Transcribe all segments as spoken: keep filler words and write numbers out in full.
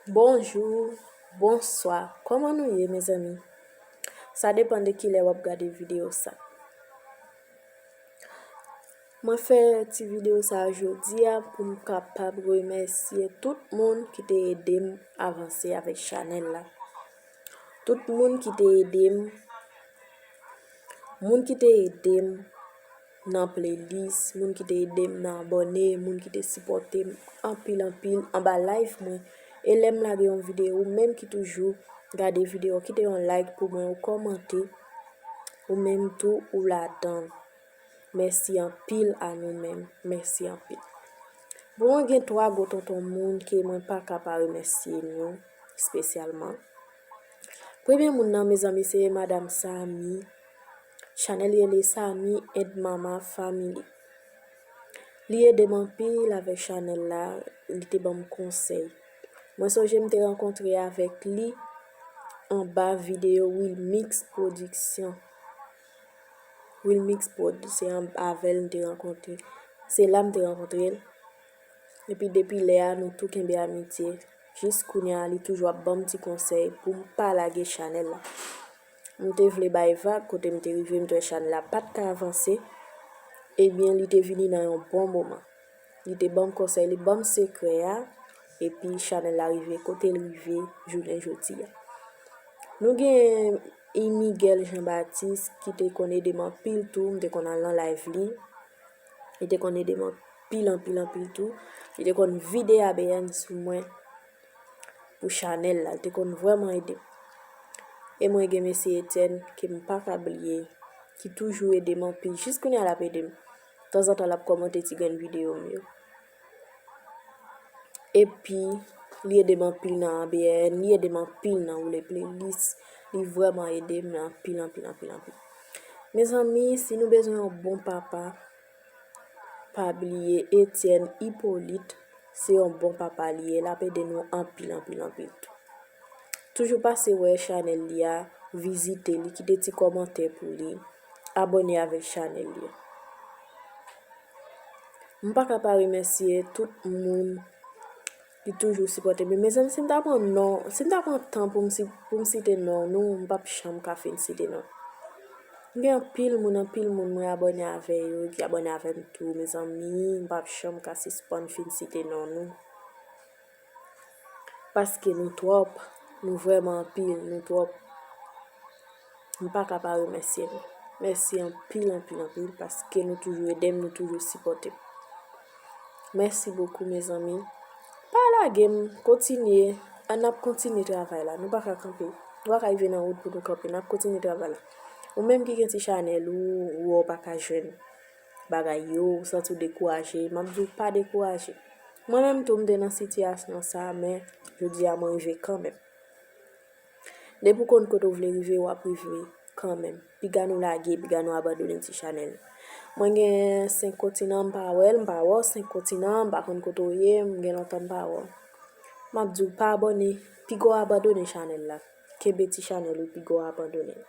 Bonjou, bonswa, kòman nou ye, mezanmi? Sa depann de kilè w ap gade videyo sa. Mwen fè ti videyo sa jodi a pou m kapab remèsye tout moun ki te ede m avanse avèk chanèl la. Tout moun ki te ede m, moun ki te ede m nan playlist, moun ki te ede m nan abòne, moun ki te sipòte m anpil, anpil anba live mwen. E lè m lage yon videyo, ou menm ki toujou gade videyo, kite yon like pou mwen, ou kòmante, ou menm tou, ou ladan. Mèsi anpil a nou menm. Mèsi anpil. Bon, mwen gen twa gwo tonton moun ke mwen pa ka pa remèsye nou espesyalman. Premye moun nan, mezanmi, se Madam Samy. Chanèl li rele Samy and Mama Family. Li ede m anpil avèk chanèl la, li te ban m konsèy. Mwen sonje m te rankontre avèk li anba videyo Wilmix Production. Wilmix Prod, se an-, avè l m te rankontre. Se la m te rankontre l. Epi depi lè a, nou tou kenbe amitye. Jis kounye a, li toujou ap ban m ti konsèy pou m pa lage chanèl la. M te vle bay vag, kote m te rive, m te wè chanèl la pa t ka avanse. Ebyen, li te vini nan yon bon moman. Li te ban m konsèy, li ban m sekrè a, epi chanèl la rive kote l rive jounen jodi a. Nou gen Imigel Jean Baptiste ki te konn ede m anpil tou, m te konn al nan live li. Li te konn ede m anpil, anpil, anpil tou. Li te konn vide A B N sou mwen pou chanèl la. Li te konn vrèman ede m. E mwen gen mesye Etienne ke m pa ka bliye, ki toujou ede m anpil. Jis kounye a l ap ede m. Tanzantan l ap kòmante ti grenn videyo m yo. Epi, li ede m anpil nan A B N, li ede m anpil nan woule playlist. Li vrèman ede m anpil, anpil, anpil, anpil. Mezanmi, si nou bezwen yon bon papa, pa bliye Etienne Hyppolite, se yon bon papa li ye, l ap ede nou anpil, anpil, anpil tou. Toujou pase wè chanèl li a, vizite li, kite ti kòmantè pou li, abòne avèk chanèl li a. M pa ka pa remèsye tout moun ki toujou sipòte m. Mezanmi, si m ta pran non, si m ta pran tan pou m si-, pou m site non nou, m p ap janm ka fin site non. M gen anpil moun, anpil moun mwen abòne avè yo, ki abòne avè m tou, mezanmi, m p ap janm ka sispann fin site non nou. Paske nou twòp, nou vrèman anpil, nou twòp. M pa ka pa remèsye nou. Mèsi anpil, anpil, anpil, paske nou toujou ede m, nou toujou sipòte m. Mèsi bokou, mezanmi. Pa lage m, kontinye. Ann ap kontinye travay la. Nou pa ka kanpe. Nou pa ka rive nan wout pou nou kanpe. N ap kontinye travay la. Ou menm ki gen ti chanèl ou, ou wè w pa ka jwenn bagay yo, ou santi w dekouraje, m ap di w pa dekouraje. Mwen menm tou, m te nan sitiyasyon sa, men jodi a mwen rive kanmenm. Depi w konn kote w vle rive, w ap rive kanmenm. Piga nou lage, piga nou abandone ti chanèl. Mwen gen senk kontinan, m pa wè l, m pa wè w, senk kontinan, m pa konn kote w ye, m gen lontan m pa wè w. M ap di w pa abòne, piga w abandone chanèl la. Kenbe ti chanèl ou, piga w abandone l.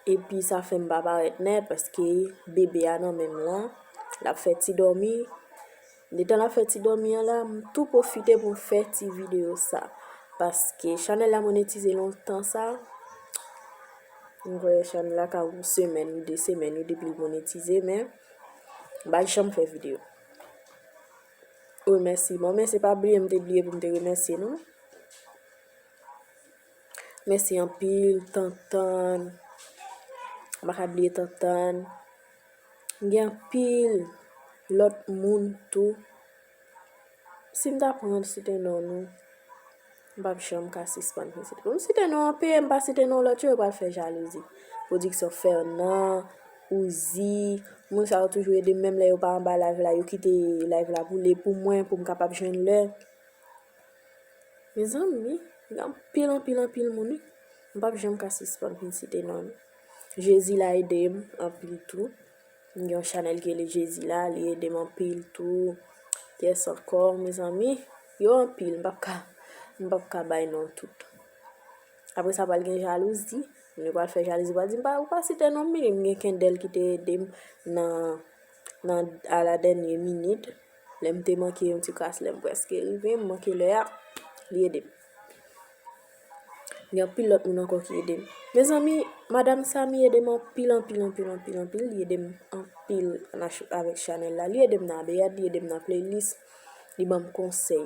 Epi sa fè m pa parèt nèt, paske bebe a nan men m lan, l ap fè ti dòmi. Letan l ap fè ti dòmi an la, m tou pwofite pou m fè ti videyo sa. Paske chanèl la monetize lontan sa. M kwè chanèl la ka yon semèn ou de semèn wi depi l monetize, men m pa janm fè videyo. Remèsiman, men se pa bliye m te bliye pou m te remèsye nou. Mèsi anpil, Tantan. M pa ka bliye Tantan. Gen anpil lòt moun tou. Si m ta pran site non nou, m p ap janm ka sispann site. Pou m site non anpil, m pa site non lòt yo, yo pral fè jalouzi. Pwodiksyon Fènan, Ouzi, moun sa yo toujou ede m, menm lè yo pa anba live la, yo kite live la boule pou mwen, pou m kapab jwenn lè. Mezanmi, gen anpil, anpil, anpil moun, wi. M p ap janm ka sispann vin site non nou. Jezi la ede m anpil tou. M gen yon chanèl ki rele Jezi la, li ede m anpil tou. Kiyès ankò, mezanmi? Yo anpil, m p ap ka, m p ap ka bay non tout. Apre sa, pral gen jalouzi. Moun yo pral fè jalouzi, pral di, "M pa, ou pa site non m, m gen Kendel ki te ede m nan, nan, a la dènye minit." Lè m te manke yon ti kras, lè m prèske rive, m manke lè a, li ede m. Gen anpil lòt moun ankò ki ede m. Mezanmi, madanm Samy ede m anpil, anpil, anpil, anpil, anpil. Li ede m anpil nan ch-, avèk chanèl la. Li ede m nan abeyad, li ede m nan playlist. Li ban m konsèy.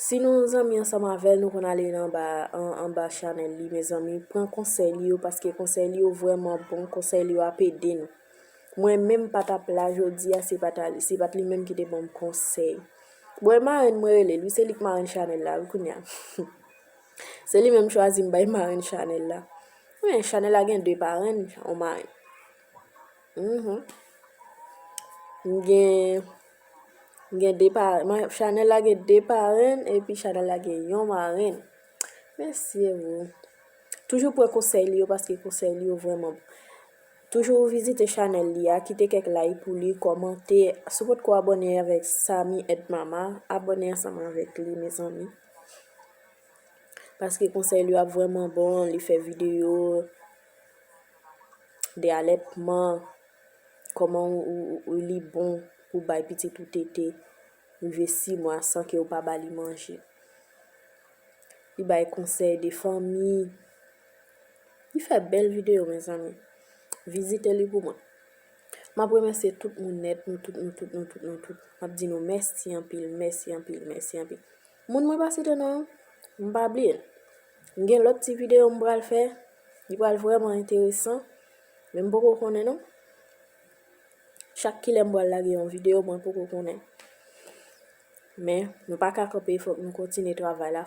Si nou zanmi ansanm avè l, nou konn ale nan anba, an-, anba chanèl li, mezanmi, pran konsèy li yo, paske konsèy li yo vrèman bon, konsèy li yo ap ede nou. Mwen menm pa t ap la jodi a, se pa t a-, se pa t li menm ki te ban m konsèy. Bon, e marenn mwen rele l, wi, se li k marenn chanèl la, wi, kounye a. Se li menm chwazi m bay marenn chanèl la. Wi, chanèl la gen de parenn, yon marenn. Mhm. M gen, m gen de pa-, ma-, chanèl la gen de parenn, epi chanèl la gen yon marenn. Mèsi, e vou. Toujou pran konsèy li yo, paske konsèy li yo vrèman bon. Toujou vizite chanèl li a, kite kèk like pou li, kòmante. Si w potko abòne avèk Samy Ed Mama, abòne ansanm avèk li, mezanmi. Paske konsèy li yo ap vrèman bon, li fè videyo de alètman, kòman ou, ou, ou, li bon pou bay pitit ou tete, rive sis mwa san ke ou pa ba li manje. Li bay konsèy de fanmi. Li fè bèl videyo, mezanmi. Vizite li pou mwen. M ap remèsye tout moun nèt, nou tout, nou tout, nou tout, nou tout. M ap di nou mèsi anpil, mèsi anpil, mèsi anpil. Moun mwen pa site non, m pa bliye. M gen lòt ti videyo m pral fè, li pral vrèman enteresan, men m poko konnen non. Chak kilè m pral lage yon videyo, mwen poko konnen. Men, nou pa ka kanpe, fòk nou kontinye travay la,